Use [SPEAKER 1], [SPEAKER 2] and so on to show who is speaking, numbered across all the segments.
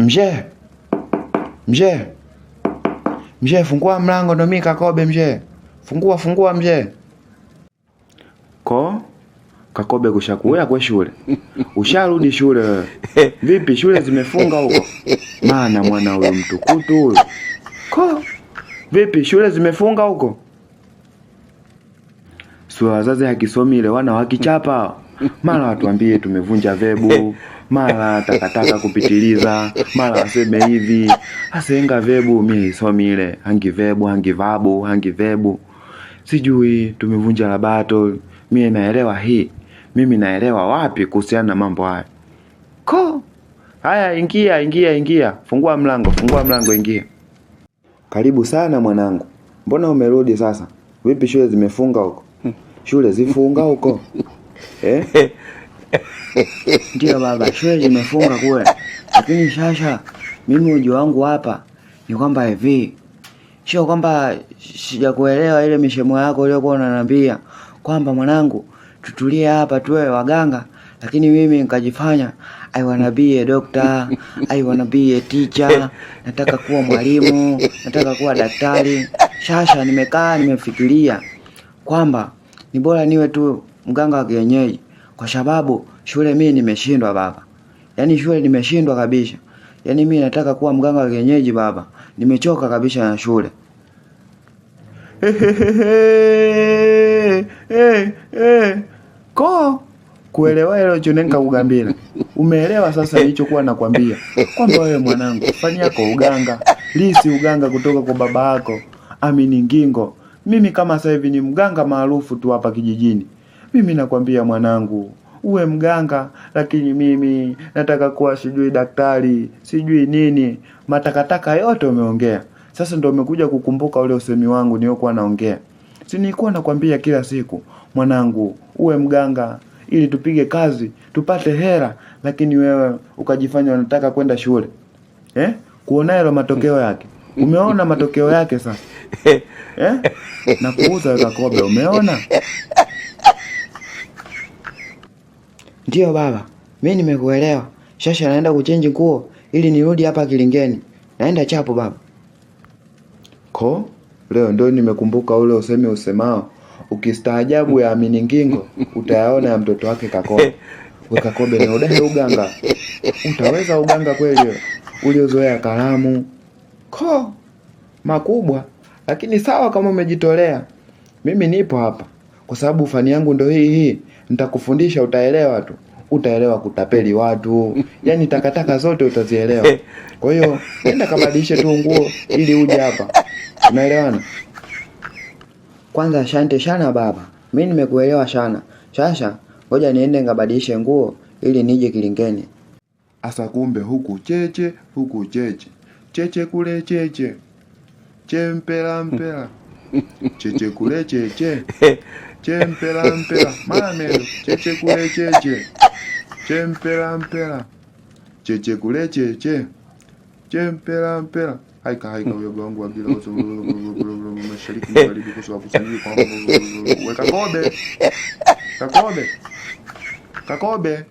[SPEAKER 1] Mzee, mzee, mzee, fungua mlango, ndo mimi Kakobe mzee. Fungua, fungua mzee. Ko Kakobe kushakuya kwe shule. Usharudi shule wewe. Vipi shule zimefunga huko? Maana mwana huyu mtukutu huyu. Ko vipi shule zimefunga huko? Sio wazazi hakisomi ile wana wakichapa. Mara watuambie tumevunja vebu, mara takataka kupitiliza, mara waseme hivi. Asenga vebu mimi isomi ile, hangi vebu, hangi vabu, hangi vebu. Sijui tumevunja labato, mimi naelewa hii. Mimi naelewa wapi kuhusiana na mambo haya. Ko. Haya, ingia ingia ingia. Fungua mlango, fungua mlango ingia. Karibu sana mwanangu. Mbona umerudi sasa? Vipi shule zimefunga huko? Shule zifunga huko? Eh?
[SPEAKER 2] Ndio baba, shule zimefunga kule. Lakini sasa mimi uji wangu hapa ni kwamba hivi, sio kwamba sijakuelewa ile mishemo yako uliyokuwa unaniambia kwamba mwanangu tutulie hapa tuwe waganga, lakini mimi nikajifanya I wanna be a doctor, I wanna be a teacher, nataka kuwa mwalimu, nataka kuwa daktari. Sasa nimekaa nimefikiria kwamba ni bora niwe tu mganga wa kienyeji, kwa sababu shule mimi nimeshindwa baba. Yaani shule nimeshindwa kabisa. Yaani mimi nataka kuwa mganga wa kienyeji baba. Nimechoka kabisa na shule.
[SPEAKER 1] Ko kuelewa hilo chonenka kugambila. Umeelewa sasa nilichokuwa nakwambia kwamba wewe mwanangu fanya yako uganga, lisi uganga kutoka kwa baba yako Amini Ngingo. Mimi kama sasa hivi ni mganga maarufu tu hapa kijijini. Mimi nakwambia mwanangu, uwe mganga, lakini mimi nataka kuwa sijui daktari, sijui nini. Matakataka yote umeongea. Sasa ndo umekuja kukumbuka ule usemi wangu niliokuwa naongea. Si nilikuwa nakwambia kila siku, mwanangu, uwe mganga ili tupige kazi, tupate hera, lakini wewe ukajifanya unataka kwenda shule. Eh? Kuona hilo matokeo yake. Umeona matokeo yake sasa. Eh? Na kuuza Kakobe, umeona?
[SPEAKER 2] Ndio baba, mimi nimekuelewa. Sasa naenda kuchenji nguo ili nirudi hapa Kilingeni. Naenda chapo baba.
[SPEAKER 1] Ko, leo ndo nimekumbuka ule usemi usemao, ukistaajabu ya Amini Ngingo utayaona ya mtoto wake Kakobe. We Kakobe, na udai uganga. Utaweza uganga kweli wewe? Uliozoea kalamu. Ko, makubwa. Lakini sawa kama umejitolea. Mimi nipo hapa kwa sababu fani yangu ndo hii hii. Nitakufundisha, utaelewa tu. Utaelewa kutapeli watu. Yaani takataka zote utazielewa. Kwa hiyo nenda kabadilishe tu nguo ili uje hapa. Unaelewana?
[SPEAKER 2] Kwanza asante sana baba. Mimi nimekuelewa sana. Sasa ngoja niende nikabadilishe nguo ili nije Kilingeni.
[SPEAKER 1] Asa kumbe huku cheche, huku cheche. Cheche kule cheche. Chempela mpela. Cheche kule cheche. Chempela mpela. Mame cheche kule cheche. Chempela mpela. Cheche kule cheche. Chempela mpela. Haika haika uyoga wangu wa bila uso mashariki magharibi kusini kusini kwa weka kobe. Kakobe. Kakobe.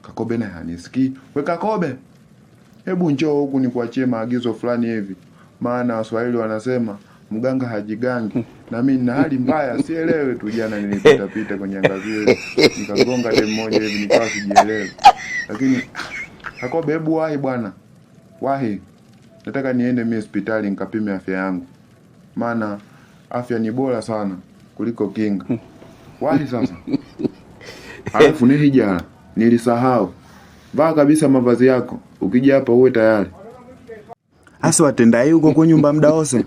[SPEAKER 1] Kakobe naye hanisikii. Weka kobe. Hebu njoo huku nikuachie maagizo fulani hivi. Maana Waswahili wanasema mganga hajigangi. Na mimi nina hali mbaya, sielewi tu. Jana nilipita pita kwenye angazio nikagonga demu moja hivi nikawa sijielewi. Lakini Kakobe, hebu wahi bwana. Wahi. Nataka niende mimi hospitali nikapime afya yangu. Maana afya ni bora sana kuliko kinga. Wahi sasa. Alafu ni hijara, nilisahau. Vaa kabisa mavazi yako. Ukija hapa uwe tayari. Asa watendai huko kwa nyumba muda wose.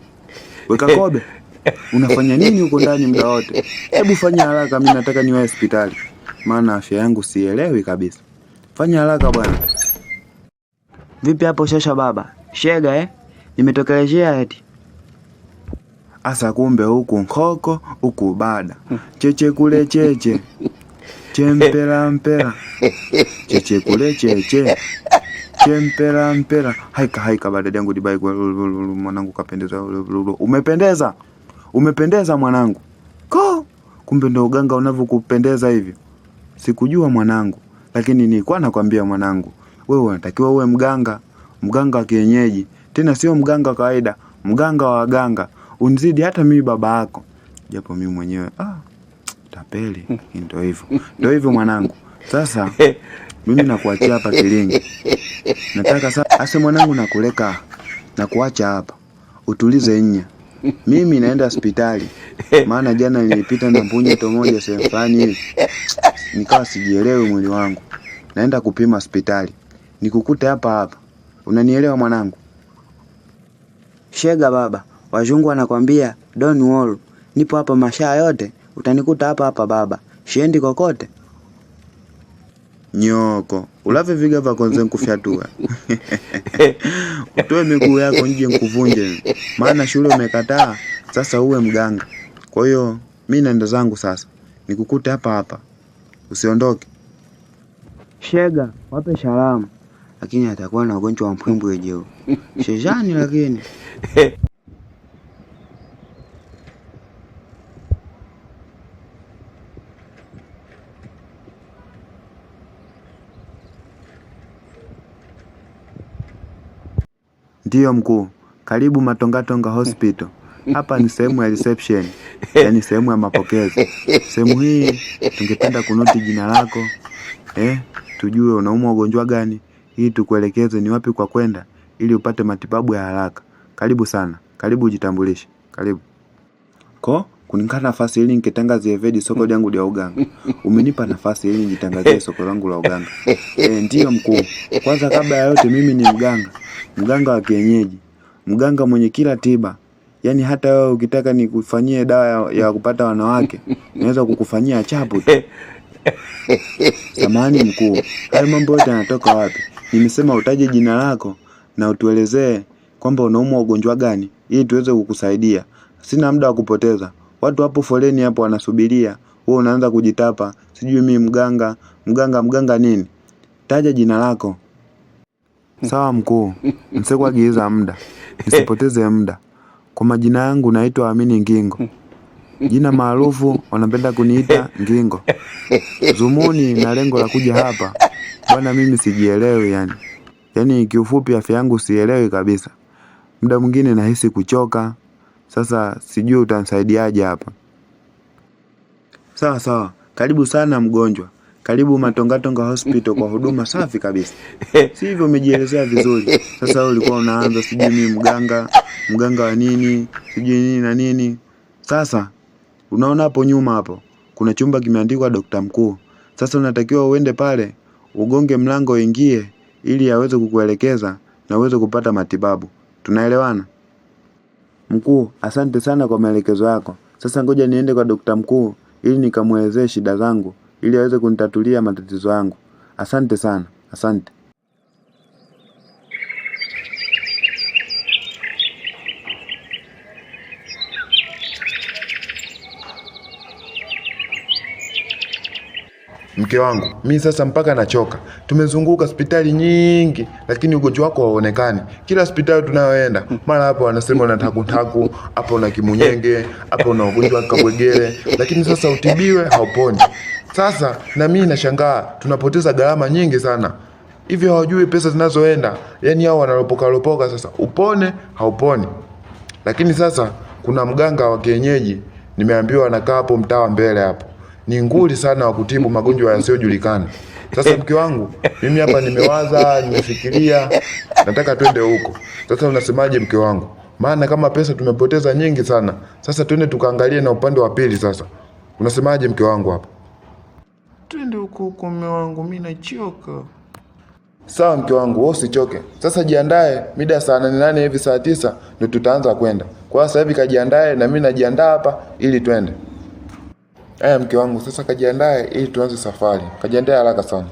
[SPEAKER 1] Weka kobe. Unafanya nini huko ndani muda wote? Hebu fanya haraka, mimi nataka niwahi hospitali. Maana afya yangu sielewi kabisa. Fanya haraka bwana.
[SPEAKER 2] Vipi hapo shasha baba? Shega eh? Nimetokelezea eti.
[SPEAKER 1] Asa kumbe huku nkoko huku bada. Cheche kule cheche. Chempela mpela. Cheche kule cheche. Chempela mpela. Haika haika badada yangu dibai kwa mwanangu kapendeza. Umependeza. Umependeza mwanangu. Ko, kumbe ndo uganga unavyokupendeza hivi. Sikujua mwanangu, lakini nilikuwa nakwambia mwanangu, wewe unatakiwa uwe mganga. Mganga wa kienyeji, tena sio mganga wa kawaida, mganga wa waganga, unzidi hata mimi baba yako, japo mimi mwenyewe tapeli. Ndio hivyo, ndio hivyo mwanangu. Sasa mimi nakuachia hapa Kilingi, nataka sasa ase mwanangu, nakuleka na kuacha hapa utulize nya. Mimi naenda hospitali, maana jana nilipita na mpunyeto moja sehemu fulani hivi nikawa sijielewi mwili wangu. Naenda kupima hospitali, nikukute hapa hapa. Unanielewa mwanangu?
[SPEAKER 2] Shega baba, wazungu wanakwambia don't worry. Nipo hapa mashaa yote, utanikuta hapa hapa baba, siendi kokote.
[SPEAKER 1] Nyoko ulave viga vya konze nkufyatua utoe miguu yako nje nkuvunje, maana shule umekataa, sasa uwe mganga. Kwa hiyo mi naenda zangu sasa, nikukute hapa hapa, usiondoke.
[SPEAKER 2] Shega, wape salamu. Lakini atakuwa na ugonjwa wa mpwimbwi jeu. Shejani lakini.
[SPEAKER 1] Ndiyo mkuu, karibu Matongatonga Hospital. Hapa ni sehemu ya reception, yaani sehemu ya mapokezi. Sehemu hii tungependa kunoti jina lako, tujue unaumwa ugonjwa gani, ili tukuelekeze ni wapi kwa kwenda ili upate matibabu ya haraka. Karibu sana, karibu ujitambulishe. Karibu. Ko, kunikana nafasi ili nkitangazie vedi soko lyangu lya uganga. Umenipa nafasi ili nijitangazie soko langu la uganga. Ndiyo mkuu. Kwanza kabla ya yote mimi ni mganga. Mganga wa kienyeji. Mganga mwenye kila tiba. Yaani hata wewe ukitaka nikufanyie dawa ya kupata wanawake, naweza kukufanyia chapu tu. Samahani mkuu, hayo mambo yote yanatoka wapi? Nimesema utaje jina lako na utuelezee kwamba unaumwa ugonjwa gani ili tuweze kukusaidia. Sina muda wa kupoteza. Watu hapo foleni hapo wanasubiria, wewe unaanza kujitapa, sijui mimi mganga, mganga mganga nini? Taja jina lako. Sawa mkuu, msekwagiiza muda, nisipoteze muda. Kwa majina yangu naitwa Amini Ngingo. Jina maarufu wanapenda kuniita Ngingo. Zumuni na lengo la kuja hapa, bwana mimi sijielewi yani. Yaani kiufupi afya yangu sielewi kabisa. Muda mwingine nahisi kuchoka. Sasa sijui utanisaidiaje hapa. Sawa sawa, karibu sana mgonjwa. Karibu Matongatonga Hospital kwa huduma safi kabisa. Si hivyo umejielezea vizuri. Sasa wewe ulikuwa unaanza sijui mimi mganga, mganga wa nini, sijui nini na nini. Sasa unaona hapo nyuma hapo kuna chumba kimeandikwa Dokta Mkuu. Sasa unatakiwa uende pale, ugonge mlango uingie ili aweze kukuelekeza na uweze kupata matibabu. Tunaelewana? Mkuu, asante sana kwa maelekezo yako. Sasa ngoja niende kwa Dokta Mkuu ili nikamuelezee shida zangu ili aweze kunitatulia matatizo yangu. Asante sana, asante. Mke wangu, mi sasa mpaka nachoka. Tumezunguka hospitali nyingi, lakini ugonjwa wako hauonekani. Kila hospitali tunayoenda, mara hapo wanasema una takutaku, hapo una kimunyenge, hapo una ugonjwa wa kabwegere, lakini sasa utibiwe hauponi. Sasa na mimi nashangaa tunapoteza gharama nyingi sana. Hivyo hawajui pesa zinazoenda. Yaani hao wanalopoka lopoka sasa, upone hauponi. Lakini sasa kuna mganga wa kienyeji nimeambiwa anakaa hapo mtaa wa mbele hapo. Ni nguli sana wa kutibu magonjwa yasiyojulikana. Sasa mke wangu, mimi hapa nimewaza, nimefikiria, nataka twende huko. Sasa unasemaje mke wangu? Maana kama pesa tumepoteza nyingi sana. Sasa twende tukaangalie na upande wa pili sasa. Unasemaje mke wangu hapa? Twende huko huko mume wangu, mimi nachoka. Sawa mke wangu, wewe usichoke. Sasa jiandae, mida saa 8 hivi saa 9 ndio tutaanza kwenda. Kwa sasa hivi kajiandae na mimi najiandaa hapa ili twende. Aya mke wangu, sasa kajiandae ili tuanze safari. Kajiandae haraka sana.